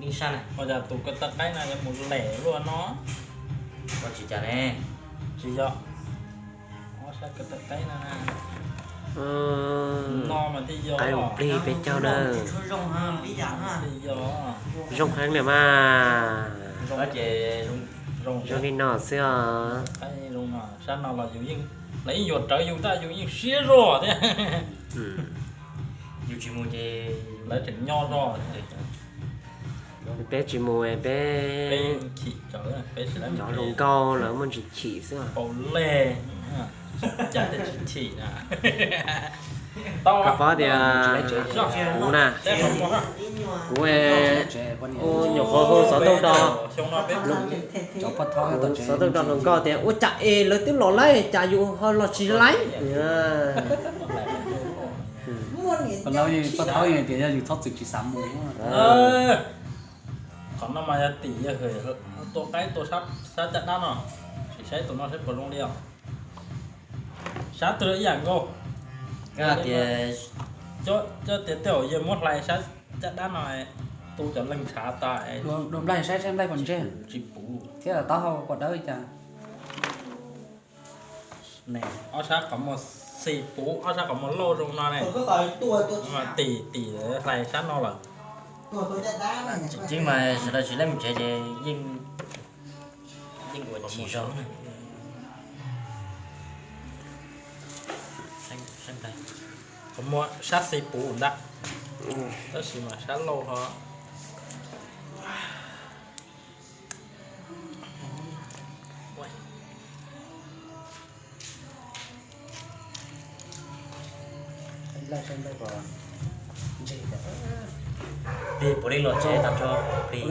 Ua cas tus ko taw qaib no yuav mus lem luaj no? Ua tsis cas ne. Tsis yog. Ob sab ko taw qaib no na. No mas thiaj yog. Qaib plig peb caug na. Thiaj yog. Zoo heev li mas. Zoo li no xwb os. Qaib zoo no, sab no los yus yeej, lawv yeej yuav rawv yus tab yus yeej siab zog thiab. Yus tsis mus ces lawv tseem nyob zog. Peb tsis mus, peb cov hluas nkauj lawv muaj ntsis chim xwb. Koj paub tias kuv na, kuv ua nyuam qhuav hu xov tooj rau, xov tooj rau hluas nkauj tias ua cas es lawv twb los lawm cas yus ho los tsis lawm. Paj Thaub tias yog yus txhob txwm tsis xav mus. Qhov no mas yog tim yawg hwm tua qaib tua sab caj dab no, sim saib tus no saib puas zoo li os. Sab twg ib yam nkaus. Cov tias tej zaum yawg muab hlais sab caj dab no, tu cov leeg ntshav tas. Dua nplaig saib saib nplaig puas ntseg, tsis puv thiab taub hau puas dawb li cas. Ob sab qhov muag xis puv, ob sab qhov muag lauj zoo no ne. Tim tim hlais sab no lawm. Tseem ceeb mas sawv daws tsis laib mus tsev ces yeej ua chim zoo. Qhov muag sab xis puv ntag, tab sis mas sab lauj ho. Plig puav leej los tsev tag nrho, plig.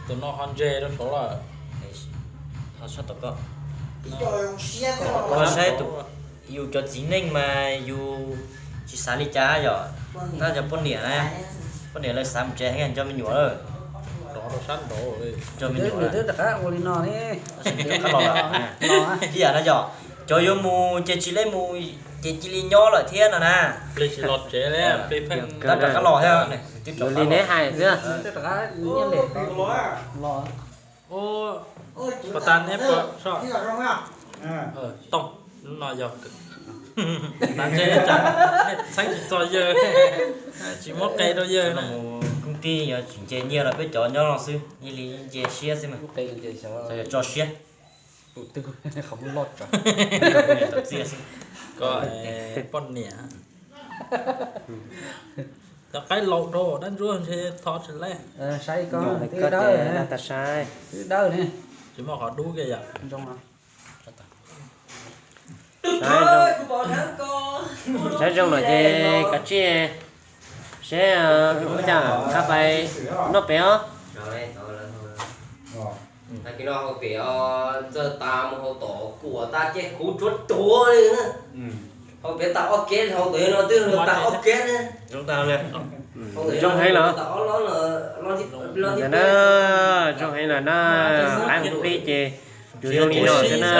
Tus no ho ntseg rau saud lawm. Ho saib tom koj, koj saib yus cov txiv neej mas yus tsis xav li cas yom. Tab cov poj niam na, poj niam lawv xav mus tsev heev, nco me nyuam lawm. Nco me nyuam twb rov qab ua li no ne. Ib yam no yom, cov yuav mus ces tsis leb mus ces cia li nyob lawm thiab no na. Tab rov qab los thiab. Li neb hais xwb. Puas tas neb puas soj? Tooj, lub no yog txheeb tsis txog yawg, tsis muab qe rau yawg na. Koom tij yog tsis nce nyiaj los peb cov nyob no xwb, ib li nce siab xwb mas. Tso siab. Poj niam. Cov qaib laus rau dab ntsuab ntshe thov tsis laib. Saib koj twb dawb, twb dawb ne. Tsis muaj qhov dub kiag yom. Saib zoo lawm ces kav tsij seb ua cas qab pais noj pem os. Tag kis no hauv pem os, ntxawg tas mus hauv tom kuam tas ces kuv tsuav tsuav li. Hauv pem tas ob keb, hauv tom no twb tas ob keb ne. Zoo heev lawm. Zoo heev lawm na, qaib plig ces yus zoo li no xwb na.